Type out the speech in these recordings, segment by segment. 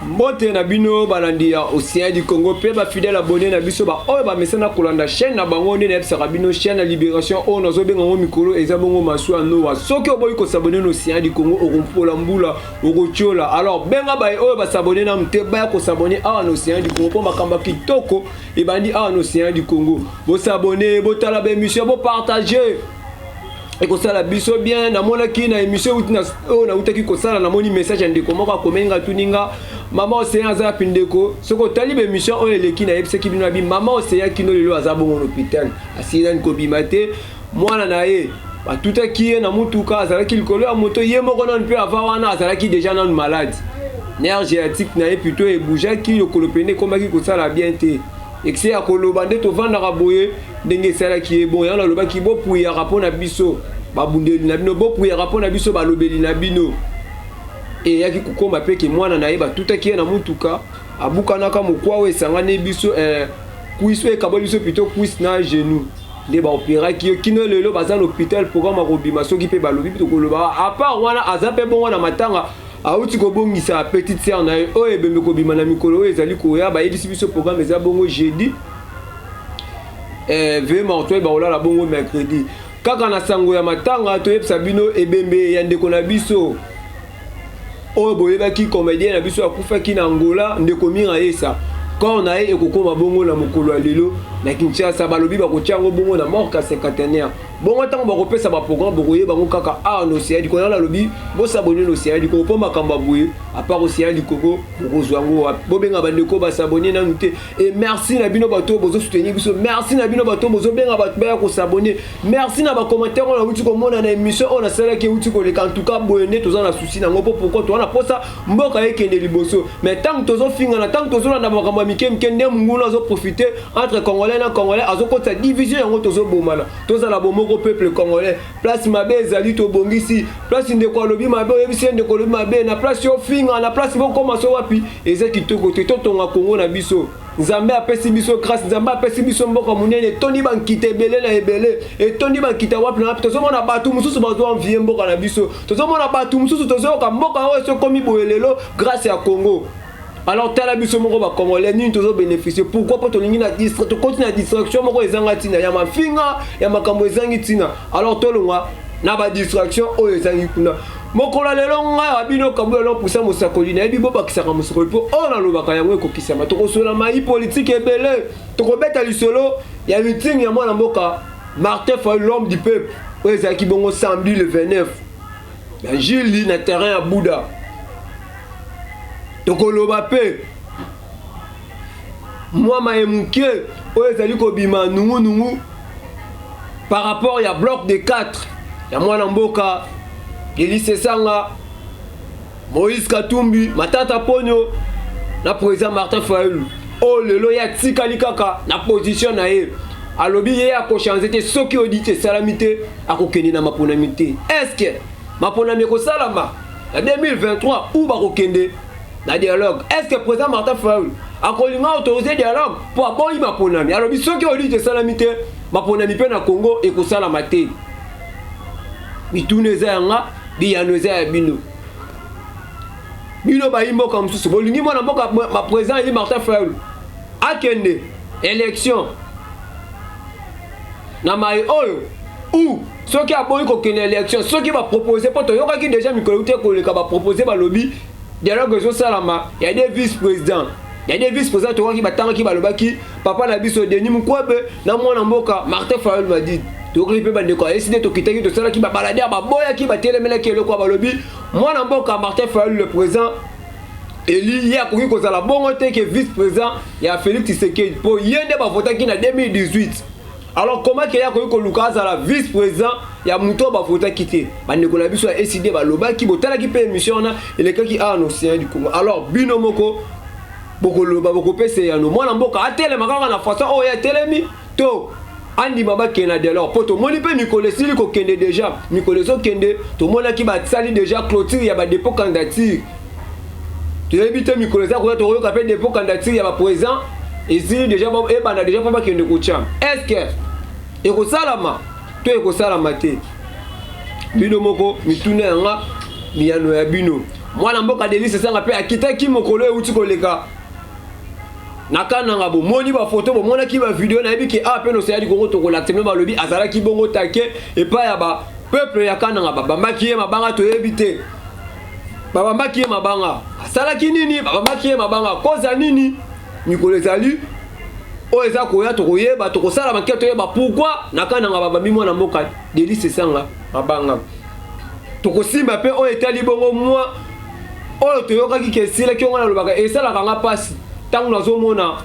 Mbote na bino balandi ya Océan du Congo mpe ba fidèle abonné na biso ba oyo bamesana kolanda chaîne na bango. Nde nayebisaka bino, chaîne ya libération oyo nazobenga yango mikolo eza bongo Masuwa Noa. Soki oboyi kos'abonner na Océan du Congo, okopola mbula, okotiola. Alors benga baye oyo bas'abonner nanu te, baya kos'abonner awa na Océan du Congo, mpo makambo ya kitoko ebandi awa na Océan du Congo. Bos'abonner, botala baémission, bopartager, ekosala biso bien. Namonaki na émission oyo nautaki kosala, namoni message ya ndeko moko akomeli nga, atuni nga: "Mama Océan aza wapi?" Ndeko, soki otali baémission oyo eleki, nayebisaki bino abi mama Océan kino lelo aza bongo na hôpital, asili nani kobima te. Mwana na ye batutaki ye na mutuka, azalaki likolo ya moto ye moko nanu, mpe ava wana azalaki déjà nanu malade. Nerf sciatique na ye plutôt ebougeaki, lokolo pene ekomaki kosala bien te. Excès ya koloba nde tovandaka boye ndenge esalaki ye. Bon, yango nalobaki, bopuyaka mpo na biso babundeli na bino, bopuyaka mpo na biso balobeli na bino. Eyaki kokóma mpe ke mwana na ye batutaki ye na mutuka, abukanaka mokwa oyo esangani biso cuisse oyo ekaboli biso plutôt cuisse na genou, nde baopéraki ye. Kino lelo baza na hôpital. Programme akobima soki mpe balobi tokoloba. À part wana, aza mpe bongo na matanga, awuti kobongisa petite sœur na ye oyo ebembe kobima na mikolo oyo ezali koya. Bayebisi biso programme eza bongo jeudi, veillée mortuaire bakolala bongo mercredi. Kaka na sango ya matanga, toyebisa bino ebembe ya ndeko na biso oyo boyebaki, comédien na biso akufaki na Angola, ndeko Mira Yesa. Corps na ye ekokóma bongo na mokolo ya lelo na Kinshasa. Balobi bakotia yango bongo na morgue ya Cinquantenaire. Bongo ntango bakopesa baprogramme, bokoyeba yango kaka awa na Océan du Congo. Nalobi bos'abonner na Océan du Congo, mpo makambo ya boye, à part Océan du Congo, bokozwa yango wapi? Bobenga bandeko bas'abonner nanu te. E merci na bino bato oyo bozosoutenir biso, merci na bino bato oyo bozobenga bato baya kos'abonner, merci na bacommentaire oyo nauti komona na émission oyo nasalaki euti koleka. En tout cas, boye nde toza na souci nango. Mpo pourquoi? Toza na posa mboka ekende liboso. Mais ntango tozofingana, ntango tozolanda makambo ya mike mike, nde monguna azoprofiter entre Congolais na Congolais, azokotisa division. Yango tozobomana. Tozala bomoko, peuple congolais. Place mabe ezali, tobongisi. Place ndeko alobi mabe, oyebisi ye ndeko alobi mabe. Na place ofinga, na place bokóma so wapi, eza kitoko te. Totonga Kongo na biso. Nzambe apesi biso grâce, Nzambe apesi biso mboka monene, etondi bankita ebele na ebele, etondi bankita wapi na wapi. Tozomona bato mosusu bazoenvier mboka na biso, tozomona bato mosusu, tozoyoka mboka oyo esokomi boye lelo grâce ya Congo. Alors tala biso moko bacongolais, nini tozobénéficie? Pourquoi? Mpo tolingi tokoti na distraction moko ezanga ntina, ya mafinga, ya makambo ezangi ntina. Alors tolongwa na badistraction oyo ezangi kuna. Mokolo lelo, ngai wa bino Kambo yalo pusa mosakoli, nayebi bobakisaka mosakoli, mpo oyo nalobaka yango ekokisama. Tokosola mai politike ebele, tokobeta lisolo ya meeting ya mwana mboka Martin Fayulu, l'homme du peuple, oyo ezalaki bongo samedi le 29 ya Ndjili na terrain ya Buda. Tokoloba mpe mwa maye moke oyo ezali kobima nungunungu par rapport ya bloc de 4 ya mwana mboka Delly Sesanga, Moïse Katumbi, Matata Ponyo na président Martin Fayulu, oyo lelo ye atikali kaka na position na ye. Alobi ye akochanger te. Soki audit esalami te, akokende na maponami te. Est-ce maponami ekosalama na 2023 ou bakokende na dialogue? Est ce que président Martin Fayulu akolinga autoriser dialogue? Mpo aboyi maponami, alobi soki audit esalami te, maponami mpe na Congo ekosalama te. Mituna eza yanga, biyano eza ya bino. Bino bayi mboka mosusu, bolingi mwana mboka président élu Martin Fayulu akende élection na mai oyo, ou soki aboyi kokende élection, soki bapropose? Mpo toyokaki déjà mikolo te koleka, bapropose, balobi dialogue ezosalama ya deux vice président ya deux vice président Tokaki batangaki, balobaki papa na biso Denis Mukwege na mwana mboka Martin Fayulu Madidi. Tokaki mpe bandeko ayesi nde tokitaki, tosalaki babaladere, baboyaki, batelemelaki eloko ya balobi mwana mboka Martin Fayulu, le président élu, ye akoki kozala bongo te ke vice président ya Félix Tshisekedi, mpo ye nde bavotaki na 2018. Alors comment ke ye akoki koluka azala vice président ya moto oyo bavotaki te? Bandeko na biso ya ECiDé balobaki, botalaki mpe émission wana elekaki awa na Océan du Congo. Alors bino moko bokoloba, bokopesa eyano. Mwana mboka atelema kaka na façon oyo atelemi to andima bakende na dialogue? Mpo tomoni mpe mikolo esili kokende déjà, mikolo ezokende, tomonaki basali déjà clôture ya badépôt candidature. Toyebi te, mikolo eza koya, tokoyoka mpe dépôt candidature ya baprésident esili déjà, ebanda déjà mpo bakende kotya. Est ce que ekosalama to ekosalama te? Bino moko, mituna yanga, miyano ya bino. Mwana mboka Delly Sesanga mpe akitaki mokolo euti koleka na Kananga. Bomoni bafoto, bomonaki bavideo. Nayebi ke awa mpe na du Congo tokolakisa bino. Balobi azalaki bongo take epai ya bapeuple ya Kananga, babambaki ye mabanga. Toyebi te babambaki ye mabanga asalaki nini, babambaki ye mabanga koza nini. Mikolo ezali oyo eza koya, tokoyeba, tokosala makia, toyeba pourquoi na Kananga babambi mwana mboka Delly Sesanga mabanga. Tokosimba mpe oyo etali bongo mwa oyo toyokaki ke esilaki. Yango nalobaka, esalaka nga mpasi ntango nazomona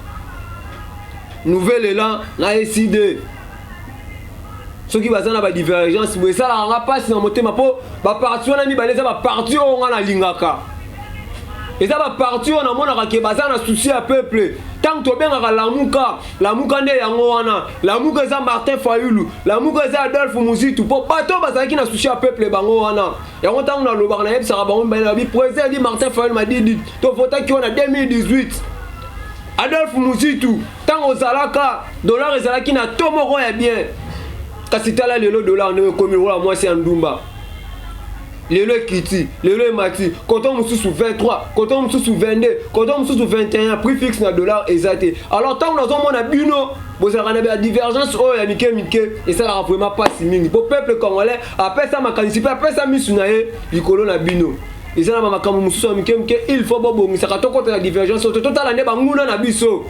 Nouvel Élan na ECiDé soki baza na badivergence boye, esalaka nga mpasi na motema, mpo baparti wana mibale eza baparti oyo nga nalingaka, eza baparti oyo namonaka ke baza na souci ya peuple. Ntango tobengaka Lamuka, Lamuka nde yango wana. Lamuka eza Martin Fayulu, Lamuka eza Adolphe Muzito, mpo bato bazalaki na souci ya peuple bango wana. Yango ntango nalobaka, nayebisaka bango mibale, nabi président edi Martin Fayulu Madidi, tovotaki wana 2018. Adolphe Muzito, ntango ozalaka, dollar ezalaki na to moko ya bien, kasi tala lelo dollar ndenge ekomi lokola mwasi ya ndumba. Lelo ekiti, lelo emati, koto mosusu 23, koto mosusu 22, koto mosusu 21. Prix fixe na dollar eza te. Alors ntango nazomona bino bozalaka na badivergence oyo ya mike mike, esalaka vraiment mpasi mingi, mpo peuple congolais apesa makanisi mpe apesa misu na ye likolo na bino. Eza na bamakambo mosusu ya mike mike, il faut bobongisaka. Tokota na divergence oyo, totala nde banguna na biso.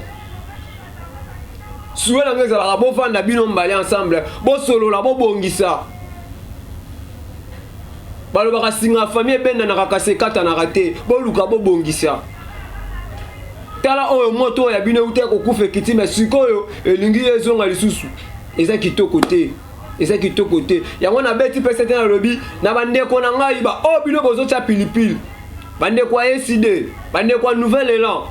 Souhait na ngo ezalaka bovanda bino mbale ensemble, bosolola, bobongisa. Balobaka singa ya famille ebendanaka kasi ekatanaka te. Boluka bobongisa. Tala oyo moto oyo ya bino euta kokufa, ekiti, me sikoyo elingi ezonga lisusu. Eza kitoko te, eza kitoko te. Yango nabeti mpe sete, nalobi na bandeko na ngai ba oyo bino bozotya pilipili, bandeko ya ECiDé, bandeko ya Nouvel Élan,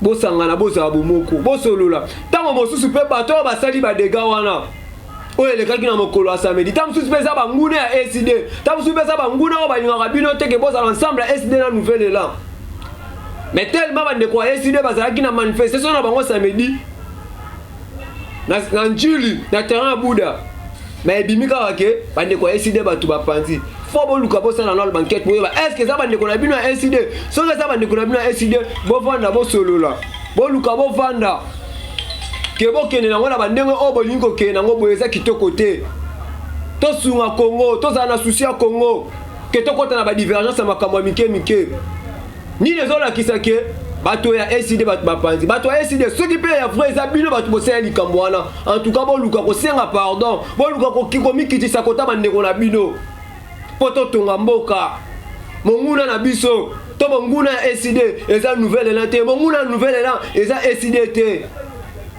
bosangana, bozala bomoko, bosolola. Ntango mosusu mpe bato oyo basali badégâts wana oyo elekaki na mokolo ya samedi, ntango mosusu mpe eza banguna ya ECiDé, ntango mosusu mpe eza banguna oyo balingaka bino te ke bozala ensemble ya ECiDé na Nouvel Élan. Mais tellement bandeko ya ECiDé bazalaki na manifestation na bango samedi na Njili, na terrain ya Buda, mais ebimi kaka ke bandeko ya ECiDé bato bapanzi. Faut boluka, bosala nano baenquête, boyeba est ce que eza bandeko na bino ya ECiDé. Soki eza bandeko na bino ya ECiDé, bovanda, bosolola, boluka bovanda ke bokende nango na bandenge oyo bolingi kokende nango. Boye eza kitoko te. Tosunga Congo, tozala na souci ya Congo ke tokɔta na badivergence ya makambo ya mike mike. Nini ezolakisa ke bato ya ECiDé, bato bapanzi, bato ya ECiDé, soki mpe ya vrai eza bino bato bosala likambo wana, en tout cas boluka kosenga pardon, boluka komikitisa kota bandeko na bino mpo totonga mboka. Monguna na biso to monguna ya ECiDé eza Nouvel Élan te, monguna ya Nouvel Élan eza ECiDé te.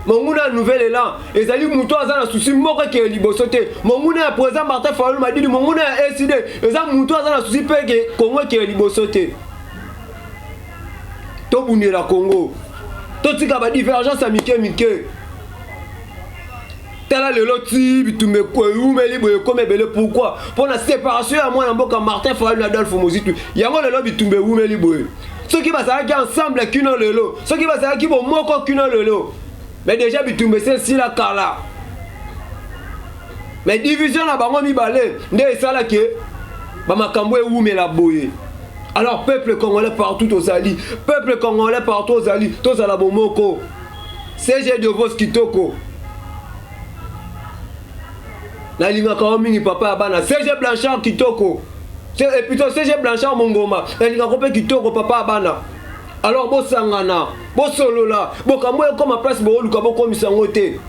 Monguna ya Nouvel Élan ezali moto aza na souci moko ekeye liboso te. Monguna ya président Martin Fayulu Madidi, monguna ya ECiDé eza moto aza na souci mpe ke Kongo ekeye liboso te. Tobundela Congo, totika badivergence ya mike mike. Tala lelo ti bitumba ewumeli boye, ekoma ebele. Pourquoi? Mpo na séparation ya mwana mboka Martin Fayulu na Adolphe Muzito. Yango lelo bitumba ewumeli boye. Soki bazalaki ensemble kino lelo, soki bazalaki bomoko kino lelo, mais déjà bitumba esi esila kala. Mais division na bango mibale nde esalaki bamakambo ewumela boye. Alors peuple congolais partout tozali, peuple congolais partout ozali, tozala bomoko. CG Devos kitoko, nalingaka yo mingi, papa ya bana. CG Blanchard kitoko, et plutôt CG Blanchard Mongoma, nalingaka mpe kitoko, papa ya bana. Alors bosangana, bosolola, bokambo ekoma place booluka bokomisa yango te.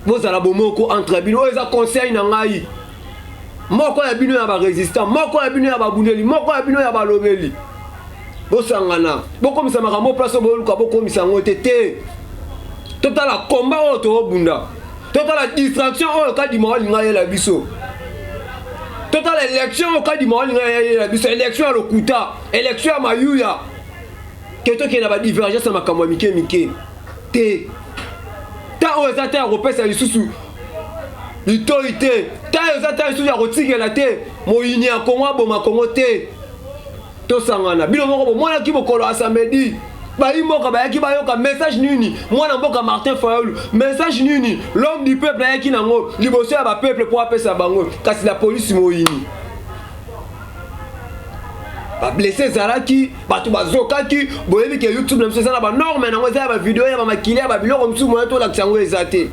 Bozala bomoko entre bino. Oyo eza conseil na ngai moko ya bino ya barésistant, moko ya bino ya babundeli, moko ya bino ya balobeli. Bosangana, bokomisa makambo place oyo booluka bokomisa yango te. Te, totala komba oyo toobunda, totala distraction oyo Kadima olinga yela biso, totala élection oyo Kadima olinga yela biso, élection ya lokuta, élection ya mayuya, ke tokende na badivergence ya makambo ya mike mike te. Ta oyo eza te ya kopesa lisusu litoi te, ta oyo eza te lisusu ya kotikela te moyini ya Kongo aboma Kongo te. Tosangana. Bino moko bomonaki mokolo ya samedi, bayi mboka bayaki bayoka message nini mwana mboka Martin Fayulu, message nini l'homme du peuple ayaki nango liboso ya bapeuple mpo apesa bango. Kasi la polisi moyini Bablesse ezalaki, bato bazokaki. Boyebi ke YouTube na biso eza na banorme nango, eza ya bavideo ya bamakili ya babiloko mosusu, moya tolakisa yango eza te.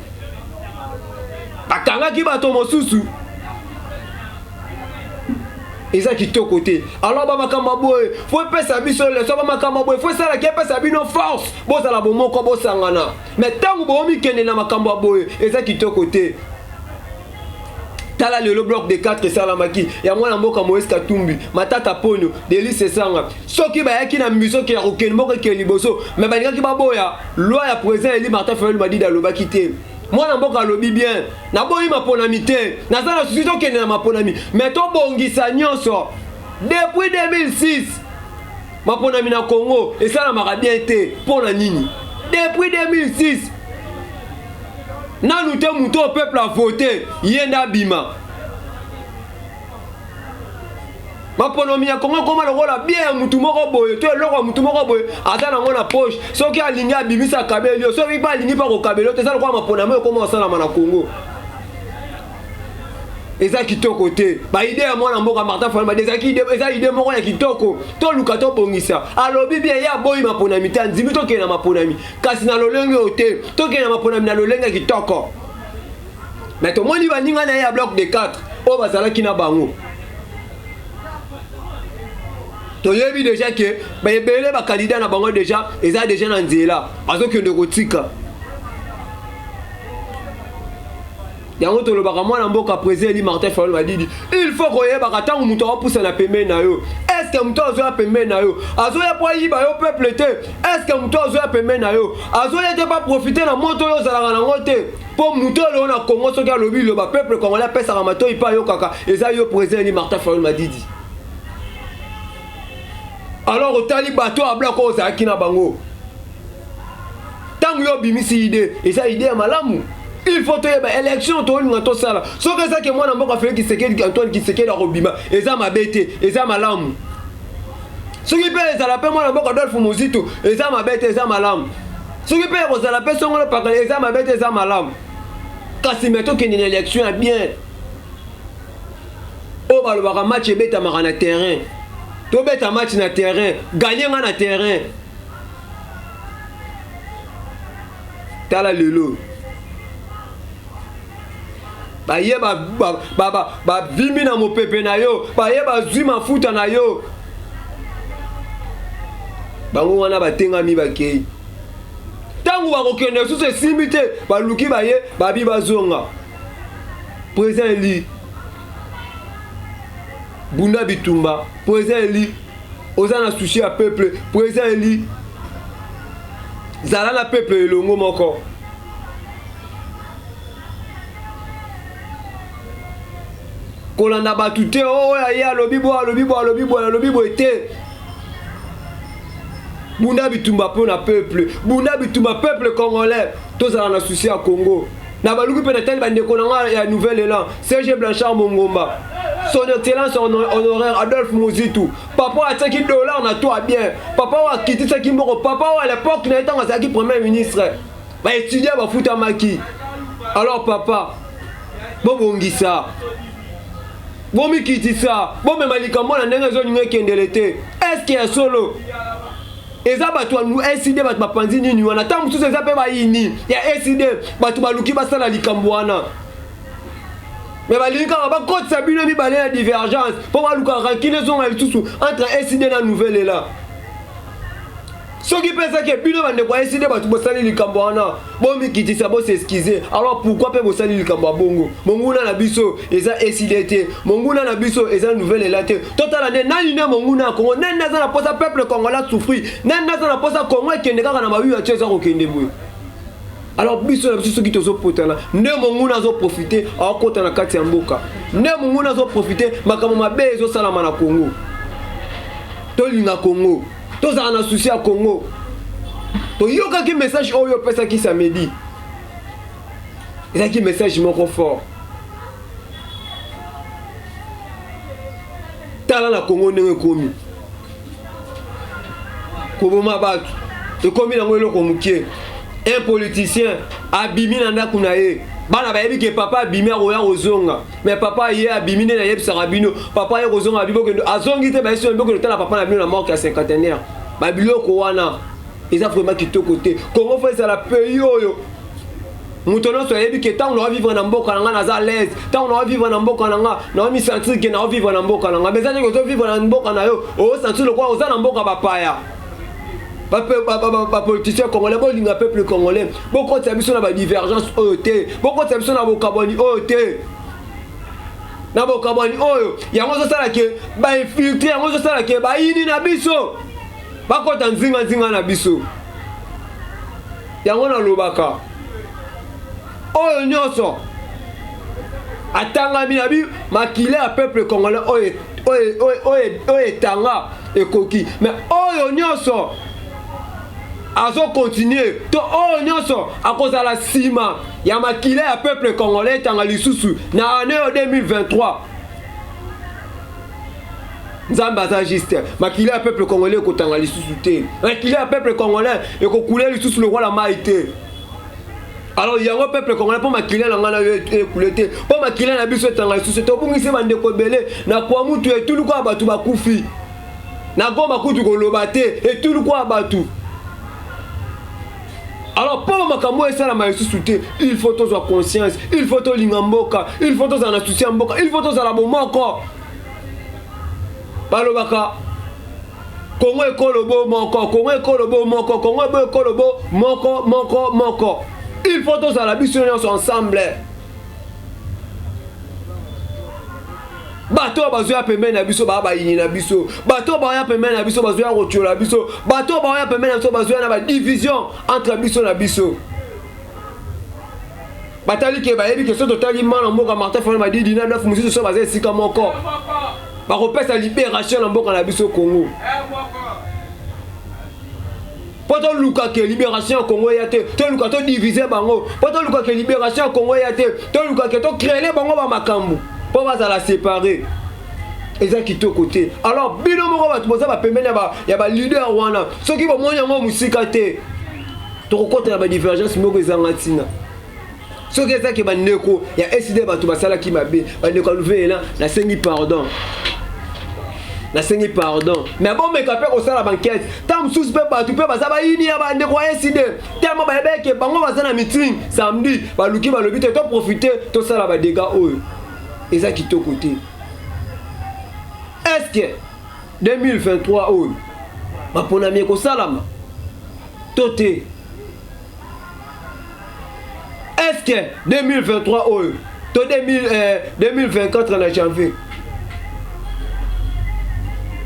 Bakangaki bato mosusu, eza kitoko te. Alors bamakambo ya boye fo epesa biso leso, bamakambo ya boye fo esalaki epesa bino force, bozala bomoko, bosangana. Me ntango boomikende na makambo ya boye, eza kitoko te. Tala lelo bloc de 4 esalamaki ya mwana mboka Moïse Katumbi, Matata Ponyo, Delly Sesanga. Soki bayaki na mission ya kokende mboka ekende liboso, me balingaki baboya loi ya président Eli Martin Fayulu Madidi. Alobaki te, mwana mboka alobi bien: naboyi maponami te, naza na susi tokende na maponami, me tobongisa nyonso. Depuis 2006 maponami na Congo esalamaka bien te. Mpo na nini? Depuis 2006 nanu te moto oyo peuple avote ye nde abima. Maponomi ya Kongo ekoma lokola bien ya mutu moko boye to eloko ya mutu moko boye aza nango na poche. Soki alingi abimisa, akabeli yo, soki mpe alingi mpe akokabeli yo te. Eza lokola maponami oyo ekoma kosalama na Kongo, eza kitoko te. Baidée ya mwana mboka Martin Fayulu Madidi ezalaki, eza idée moko ya kitoko, toluka tobongisa. Alobi bien, ye aboyi maponami te, andimi tokende na maponami, kasi na lolenge oyo te. Tokende na maponami na lolenge ya kitoko. Me tomoni baninga na ye ya bloc de 4 oyo bazalaki na bango, toyebi déjà ke baebele bacandidat na bango déjà eza déjà na nzela, bazokende kotika yango. Tolobaka, mwana mboka président Eli Martin Fayulu Madidi, il faut koyebaka ntango moto akopusana pembeni na yo. Est-ce moto azoya pembeni na yo azoya mpo ayiba yo peuple te? Est-ce moto azoya pembeni na yo azoya te baprofite na moto oyo ozalaka nango te? Mpo moto oyo na Congo, soki alobi liloba, peuple congolais apesaka matoi mpe ayokaka, eza yo président Eli Martin Fayulu Madidi. Alors otali bato ya bloc oyo ozalaki na bango, ntango yo obimisi idée, eza idée ya malamu. Il faut toyeba élection tolinga tosala. Soki ezaki mwana mboka Félix Tshisekedi, Antoine Tshisekedi akobima, eza mabe te, eza malamu. Soki mpe ezala mpe mwana mboka Adolphe Muzito, eza mabe te, eza malamu. Soki mpe ekozala mpe songolo pakala, eza mabe te, eza malamu. Kasi me tokende na élection ya bien. Oyo balobaka, match ebetamaka na terrain. Tobeta match na terrain, gagner nga na terrain. Tala lelo baye bavimbi na mopepe na yo, baye bazwi mafuta na yo, bango wana batengami, bakei. Ntango bakokende lisusu esimbi te, baluki baye babi bazonga. Président Eli, bunda bitumba. Président Eli, oza na souci ya peuple. Président Eli, zala na peuple elongo moko. Kolanda bato te oyo aye alobi boye, alobi boye, alobi boye, alobi boye te. Bunda bitumba mpo na peuple, bunda bitumba. Peuple congolais, tozala na souci ya Congo. Na baluki mpe natali bandeko na nga ya Nouvel Élan, CG Blanchard Mongomba, son excellence honoraire Adolphe Muzitu, papa oyo atiaki dollar na to bien, papa oyo akitisaki mboko, papa oyo à l'époque na ye ntango azalaki premier ministre, baétudiant bafutamaki. Alors papa, bobongisa, bomikitisa, bomema likambo na ndenge ezolinga ekendele te. Est-ce ya solo eza bato ya ECiDé bato bapanzi nini wana? Ntango mosusu eza mpe bayini ya ECiDé bato baluki basala likambo wana, me balingi kaka bakotisa bino mibale ya divergence mpo baluka rancune ezonga lisusu entre ECiDé na Nouvel Élan. Soki mpe ezaki bino bandeko ya ECiDé bato bosali likambo wana, bomikitisa, bos'excuser. Alors pourquoi mpe bosali likambo ya bongo? Monguna na biso eza ECiDé te, monguna na biso eza Nouvel Élan te. Totala nde nani nde monguna ya Congo, nani nde aza na mposa peuple congolais souffrir, nani nde aza na mposa Congo ekende kaka na mayu ya tie eza kokende boye. Alors biso na biso soki tozopotana, nde monguna azoprofite, akota na kati ya mboka, nde monguna azoprofite, makambo mabe ezosalama na Congo. Tolinga Congo, tozala na souci ya Congo. Toyokaki message oyo opesaki samedi, ezalaki message moko fort. Tala na Congo ndenge ekomi koboma bato, ekomi nango eloko mokie. Un politicien abimi na ndako na ye. Bana bayebi ke papa abimi, akoya kozonga. Mais papa ye abimi nde nayebisaka bino, papa ye kozonga, abi bokende, azongi te. Bayesi bokende otala papa na bino na morgue ya Cinquantenaire. Babiloko wana eza vraiment kitoko te. Congo faut ezala pays oyo moto nyonso ayebi ke ntango nawa vivre na mboka na nga, naza l'aise. Ntango nawa vivre na mboka na nga, nawa misentir ke nawa vivre na mboka na nga. Mais eza ndenge ozovivre na mboka na yo, osentir lokola oza na mboka bapaya. Bapoliticien congolais, bolinga peuple congolais, bokotisa biso na badivergence oyo te, bokotisa biso na bokabwani oyo te. Na bokabwani oyo, yango ozosala ke bainfiltre, yango ozosala ke bayini na biso bakɔta nzinganzinga na biso. Yango nalobaka, oyo nyonso atangami na bi makila ya peuple congolais oyo etanga ekoki. Mais oyo nyonso azokontinue to oyo nyonso akozala nsima ya makila ya peuple congolais etanga lisusu na année oyo 2023, Nzambe aza juste. Makila ya peuple congolais ekotanga lisusu te, makila ya peuple congolais ekokule lisusu lokola mai te. Alors yango, peuple congolais, mpo makila na ngai na yo ekule te, mpo makila na biso etanga lisusu, tobungisi bandeko ebele na Kwamouth. Etuluku ya bato bakufi na Goma, kutu koloba te, etuluku ya bato. Alors mpo makambo oyo esalama lisusu te, il faut tozwa conscience, il faut tolinga mboka, il faut tozala na souci ya mboka, il faut tozala bomoko. Balobaka Kongo ekolo bo moko, Kongo ekolo bo moko, Kongo bo ekolo bo moko moko moko. Il faut tozala biso nyonso ensemble. Bato oyo bazoya pembeni na biso, baa bayini na biso. Bato oyo baoya pembeni na biso, bazoya kotiola biso. Bato oyo baoya pembeni na biso, bazoya na badivision entre biso na biso. Batali ke bayebi ke so totali mana mboka Martin Fayulu Madidi na Adolphe Muzito, so baza esika moko, bakopesa libération na mboka na biso Congo. Mpo toluka ke libération ya Congo eya te, toluka todivise bango. Mpo toluka ke libération ya Congo eya te, toluka ke tocréer bango bamakambo mpo bazala séparé. Eza kitoko te. Alors bino moko bato boza bapembeni ya baleader wana, soki bomoni yango mosika te, tokokɔta na badivergence moko ezanga ntina. Soki ezaki bandeko ya ECiDé, bato basalaki mabe, bandeko ya Nouvel Élan, nasengi pardon, nasengi pardon. Mais bomeka mpe kosala bankete. Ntango mosusu mpe bato mpe baza bayini ya bandeko ya ECiDé, tellement bayebeke bango baza na meeting samedi, baluki balobi te, toprofite tosala badégâts oyo eza kitoko te. Est ce que 2023 oyo maponami ekosalama to te? Est ce que 2023 oyo to 2024 na janvier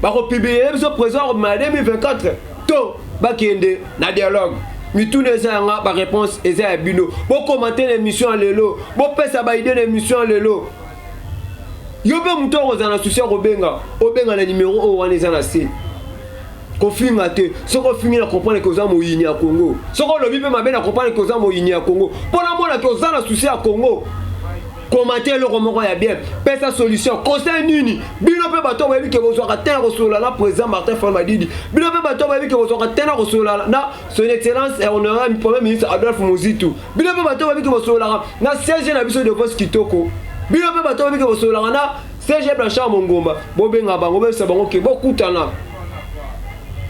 bakopublier biso président akobima na 2024 to bakende na dialogue? Mituna eza yanga, baréponse eza ya bino. Bokomante na émission ya lelo, bopesa baidées na émission ya lelo. Yo mpe moto akozala na souci ya kobenga, obenga na numéro oyo wana eza na se. Kofinga te. Soki ofingi, na comprendre ke oza moyini ya Congo. Soki olobi mpe mabe, na comprendre ke oza moyini ya Congo. Mpo namona ke oza na souci ya Congo, komante eloko moko ya bien, pesa solution, conseil nini. Bino mpe bato boyebi ke bozwaka te na kosolola na président Martin Fayulu Madidi, bino mpe bato boyebi ke bozwaka te na kosolola na son excellence et honorable premier ministre Adolphe Muzito, bino mpe bato boyebi ke bosololaka na SG na biso Devos Kitoko, bino mpe bato boyebi ke bosololaka na SG Blanchard Mongomba, bobenga bango, boyebisa bango ke bokutana.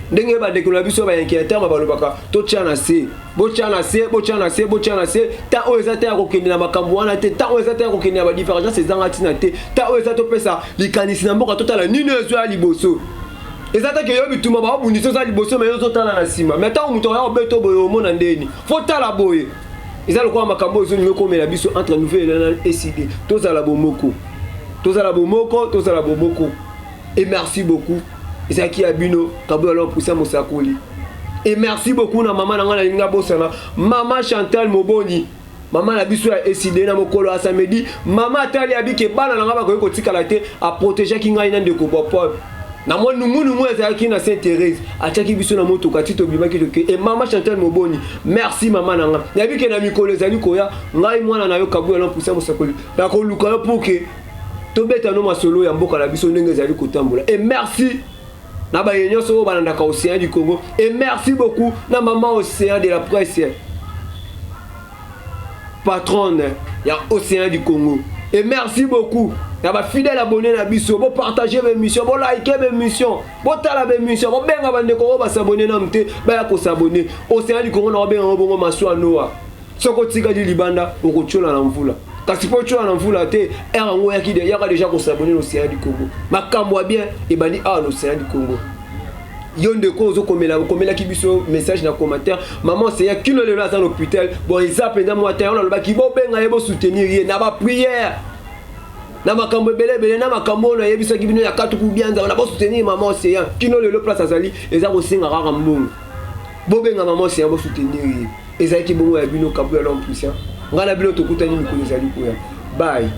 Ndenge bandeko na biso bainquiéteur balobaka, totya na se, botya na se, botya na se, botya na se. Ta oyo eza te ya kokende na makambo wana te. Ta oyo eza te ya kokende na badivergence ezanga ntina te. Ta oyo eza topesa likanisi na mboka, totala nini oyo ya liboso. Eza te ke yo bituma baobundisa, oza liboso, mais yo ozotala na nsima. Mais ntango moto aya obeta boye, omona ndeni faut tala boye. Eza lokola makambo oyo ezolingi ekomela biso entre Nouvel Élan na ECiDé. Tozala bomoko, tozala bomoko, tozala bomoko. Et merci beaucoup. Ezalaki ya bino Kaboya Lon Pusa Mosakoli. Et merci beaucoup na mama na ngai, nalingi abosana, mama Chantal Moboni, mama na biso ya ECiDé. Na mokolo ya samedi, mama atali abike bana na ngai bakoki kotikala te, aprotégeaki ngai na ndeko Bopol na mwa nungunungu ezalaki na Saint Thérèse, atiaki biso na motoka ti tobimaki toke. E mama Chantal Moboni, merci mama na ngai. Nayebi ke na mikolo ezali koya, ngai mwana na yo Kabuya na Pusa Mosakoli nakoluka yo pour ke tobeta no masolo ya mboka na biso ndenge ezali kotambola. Et merci na baye nyonso oyo balandaka Océan du Congo. Et merci beaucoup na mama Océan de la presse. Patronne ya Océan du Congo. Et merci beaucoup na ba fidèle abonné na biso, bo partager ba émission, bo liker ba émission, bo tala ba émission, bo benga ba ndeko oyo ba s'abonner nanu te, baya ko s'abonner. Océan du Congo na benga bongo maswa Noah. Soko tikali libanda okotiola na mvula. Kasi po tiola na mvula te, heure yango yaki de yaka déjà ko s'abonner na Océan du Congo. Makambo ya bien ebandi awa na Océan du Congo. Yo ndeko ozokomela, okomelaki biso message na commentaire, maman Seya kino lelo aza na hôpital. Bon, eza mpenza mwa te, yango nalobaki bobenga ye, bosoutenir ye na baprière, na makambo ebele ebele, na makambo oyo nayebisaki bino ya katuku bianza na bosoutenir mama Seya. Kino lelo place azali, eza kosenga kaka mbongo. Bobenga mama Seya, bosoutenir ye. Ezalaki bongo ya bino Kabuya l'homme puissant. Ngai na bino tokutani mikolo ezali koya. Bye.